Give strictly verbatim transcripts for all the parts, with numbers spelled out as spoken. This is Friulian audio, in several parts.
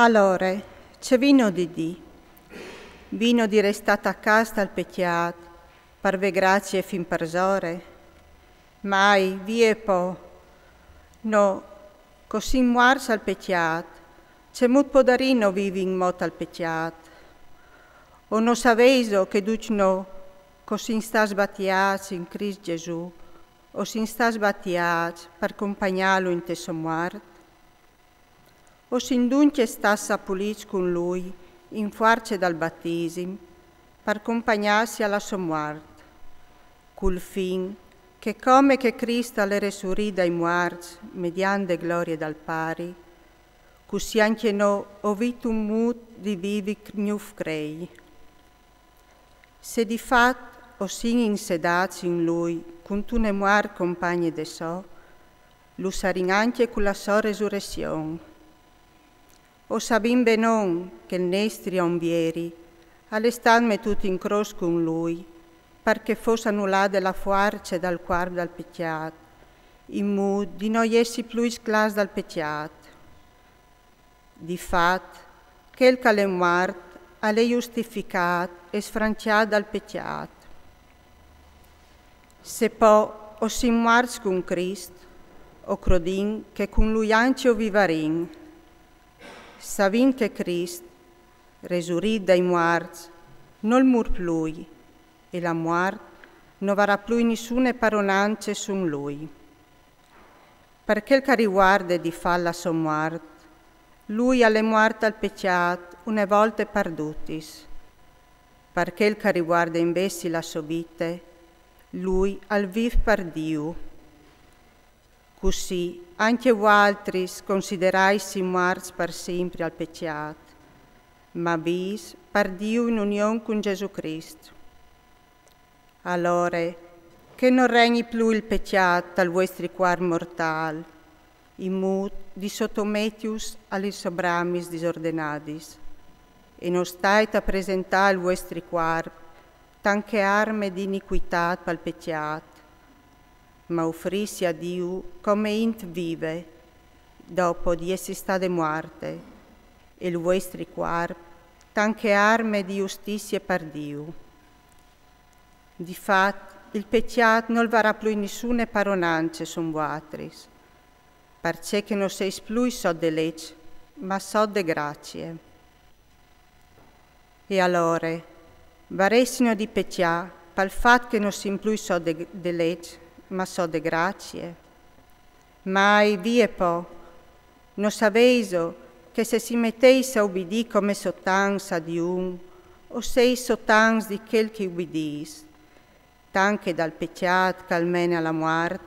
Alore, ce vino di dî? Vino di restâ tacâts tal pecjât, par vê gracie fin parsore? Mai, vie po. No, che o sin muarts al pecjât, cemût podarino vivi inmò tal pecjât? O no saveiso che ducj nô, che o sin stâts batiâts in Crist Gjesù, o sin stâts batiâts par compagnâlu inte sô muart? O sin duncje stâts sapulîts cun lui in fuarce dal batisim, par compagnâsi a la sô muart, cul fin che, come che Crist al è resurît dai muarts mediant de glorie dal Pari, cussì ancje nô o vin un mût di vivi gnûf crei. Se di fat o sin insedâts in lui cuntune muart compagne de sô, lu sarìn ancje cu la sô resurezion. O savìn benon che il nestri om vieri al è stât metût in crôs cun lui, par che e fos anulade la fuarce dal cuarp dal pecjât, in mût di no jessi plui sclâfs dal pecjât. Di fat, chel che al è muart al è justificât e sfrancjât dal pecjât. Se po o sin muarts cun Crist, o crodìn che cun lui ancje o vivarìn. Savìn che Crist, resurît dai muarts, nol mûr plui, e la muart no varà plui nissune paronance su lui. Par chel che al rivuarde di fat la sô muart, lui al è muart al pecjât une volte par dutis. Par chel che al rivuarde invezit la sô vite, lui al vîf par Diu. Cussì ancje vualtris consideraitsi muarts par simpri al pecjât, ma vîfs par Diu in union cun Gjesù Crist. Alore, che nol regni plui il pecjât tal vuestri cuarp mortâl, in mût di sotometius a lis sô bramis disordenadis, e no stait a presentâ il vuestri cuarp tant che arme di inicuitât pal pecjât, ma ufrîsi a Diu come int vive, dopo di jessi stade muarte, e il vuestri cuarp tant che arme di justizie par Diu. Di fat, il pecjât nol varà plui nissune paronance su vualtris, parcè che no seis plui sot de leç, ma sot de gracie. E alore, varessino di pecjâ pal fat che no sin plui sot de, de leç, ma sot de gracie? Mai, vie po, no saveiso che se si meteis a ubidî come sotans a diun, o seis sotans di chel che ubidìs, tant che dal pecjât che al mene a la muart,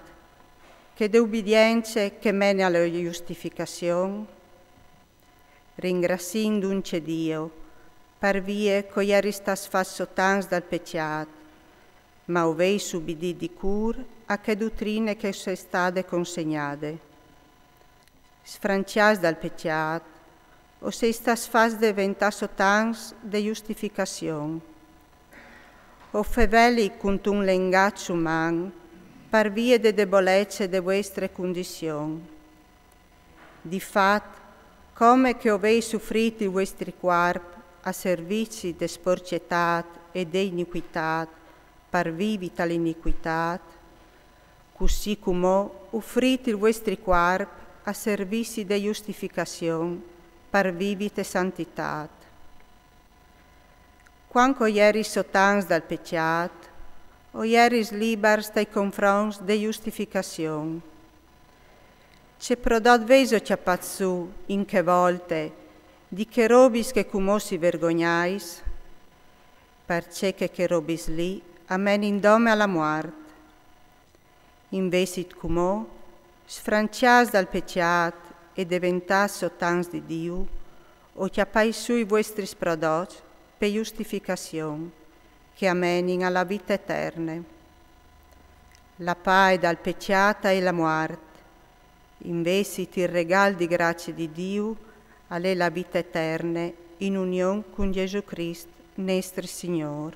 che de ubidience che e mene a la justificazion? Ringraziìn duncje Diu, par vie che o jeris stâts fats sotans dal pecjât, ma o veis ubidît di cûr a chê dutrine che us è stade consegnade. Sfrancjâts dal pecjât, o seis stâts fats deventâ sotans de justificazion. O feveli cuntun lengaç uman par vie de debolece de vuestre condizion. Di fat, come che o veis ufrît il vuestri cuarp a servizi de sporcjetât e de inicuitât par vivi tal inicuitât, cussì cumò ufrît il vuestri cuarp a servizi de justificazion par vivi te santitât. Cuant che o jeris sotans dal pecjât, o jeris libars tai confronts de justificazion. Ce prodot veiso cjapât sù in chê volte di chê robis che cumò si vergognais? Parcè che chê robis li a menin dome a la muart. Invezit cumò, sfrancjâts dal pecjât e deventâts sotans di Diu, o cjapais sù i vuestris prodots pe justificazion, che a menin a la vite eterne. La pae dal pecjât e je la muart, invezit il regâl di gracie di Diu al è la vite eterne in union cun Gjesù Crist nestri Signôr.